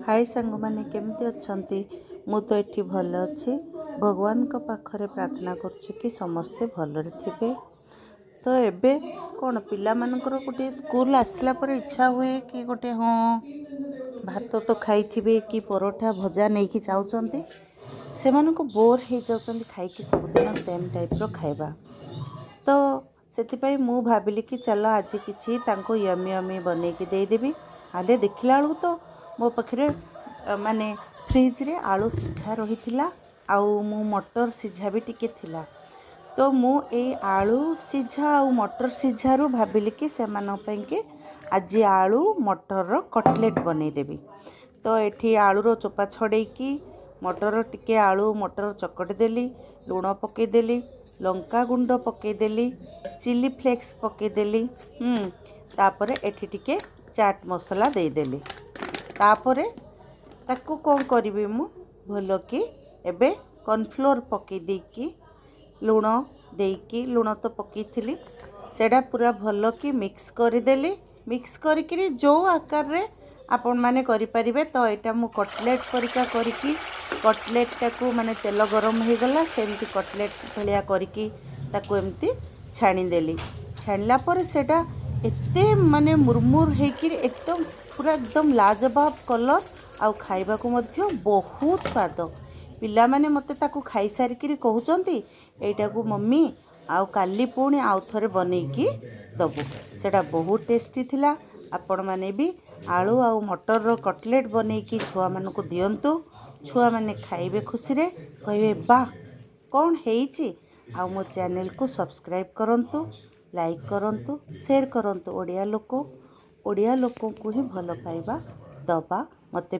ହାଏ ସାଙ୍ଗମାନେ, କେମିତି ଅଛନ୍ତି? ମୁଁ ତ ଏଠି ଭଲ ଅଛି। ଭଗବାନଙ୍କ ପାଖରେ ପ୍ରାର୍ଥନା କରୁଛି କି ସମସ୍ତେ ଭଲରେ ଥିବେ। ତ ଏବେ କ'ଣ ପିଲାମାନଙ୍କର ଗୋଟିଏ ସ୍କୁଲ ଆସିଲା ପରେ ଇଚ୍ଛା ହୁଏ କି ଗୋଟେ, ହଁ, ଭାତ ତ ଖାଇଥିବେ କି ପରଠା ଭଜା ନେଇକି ଯାଉଛନ୍ତି, ସେମାନଙ୍କୁ ବୋର୍ ହେଇଯାଉଛନ୍ତି ଖାଇକି ସବୁଦିନ ସେମ୍ ଟାଇପ୍ର ଖାଇବା। ତ ସେଥିପାଇଁ ମୁଁ ଭାବିଲି କି ଚାଲ ଆଜି କିଛି ତାଙ୍କୁ ୟମି ୟମି ବନେଇକି ଦେଇଦେବି। ହେଲେ ଦେଖିଲା ବେଳକୁ ତ ମୋ ପାଖରେ ମାନେ ଫ୍ରିଜରେ ଆଳୁ ସିଝା ରହିଥିଲା ଆଉ ମୁଁ ମଟର ସିଝା ବି ଟିକେ ଥିଲା। ତ ମୁଁ ଏଇ ଆଳୁ ସିଝା ଆଉ ମଟର ସିଝାରୁ ଭାବିଲି କି ସେମାନଙ୍କ ପାଇଁକି ଆଜି ଆଳୁ ମଟରର କଟଲେଟ୍ ବନେଇଦେବି। ତ ଏଠି ଆଳୁର ଚୋପା ଛଡ଼େଇକି ମଟର ଟିକେ, ଆଳୁ ମଟର ଚକଟି ଦେଲି, ଲୁଣ ପକାଇଦେଲି, ଲଙ୍କା ଗୁଣ୍ଡ ପକାଇଦେଲି, ଚିଲି ଫ୍ଲେକ୍ସ ପକାଇଦେଲି। ତାପରେ ଏଠି ଟିକେ ଚାଟ୍ ମସଲା ଦେଇଦେଲି। ତାପରେ ତାକୁ କ'ଣ କରିବି ମୁଁ, ଭଲକି ଏବେ କର୍ଣ୍ଣଫ୍ଲୋର୍ ପକାଇ ଦେଇକି, ଲୁଣ ଦେଇକି, ଲୁଣ ତ ପକାଇଥିଲି, ସେଇଟା ପୁରା ଭଲକି ମିକ୍ସ କରିଦେଲି। ମିକ୍ସ କରିକିରି ଯେଉଁ ଆକାରରେ ଆପଣମାନେ କରିପାରିବେ। ତ ଏଇଟା ମୁଁ କଟଲେଟ୍ ପରିକା କରିକି, କଟଲେଟ୍ଟାକୁ ମାନେ ତେଲ ଗରମ ହେଇଗଲା, ସେମିତି କଟଲେଟ୍ ଭଳିଆ କରିକି ତାକୁ ଏମିତି ଛାଣିଦେଲି। ଛାଣିଲା ପରେ ସେଇଟା ଏତେ ମାନେ ମୁରମୁର ହେଇକିରି ଏକଦମ ପୁରା ଏକଦମ ଲାଜବାବ କଲର୍, ଆଉ ଖାଇବାକୁ ମଧ୍ୟ ବହୁତ ସ୍ୱାଦ। ପିଲାମାନେ ମୋତେ ତାକୁ ଖାଇସାରିକିରି କହୁଛନ୍ତି, "ଏଇଟାକୁ ମମ୍ମି ଆଉ କାଲି ପୁଣି ଆଉ ଥରେ ବନେଇକି ଦେବୁ।" ସେଇଟା ବହୁତ ଟେଷ୍ଟି ଥିଲା। ଆପଣମାନେ ବି ଆଳୁ ଆଉ ମଟରର କଟଲେଟ୍ ବନେଇକି ଛୁଆମାନଙ୍କୁ ଦିଅନ୍ତୁ। ଛୁଆମାନେ ଖାଇବେ, ଖୁସିରେ କହିବେ, "ବାଃ, କ'ଣ ହେଇଛି!" ଆଉ ମୋ ଚ୍ୟାନେଲକୁ ସବସ୍କ୍ରାଇବ୍ କରନ୍ତୁ, ଲାଇକ୍ କରନ୍ତୁ, ସେୟାର କରନ୍ତୁ। ଓଡ଼ିଆ ଲୋକ ଓଡ଼ିଆ ଲୋକଙ୍କୁ ହିଁ ଭଲ ପାଇବା ଦେବା। ମୋତେ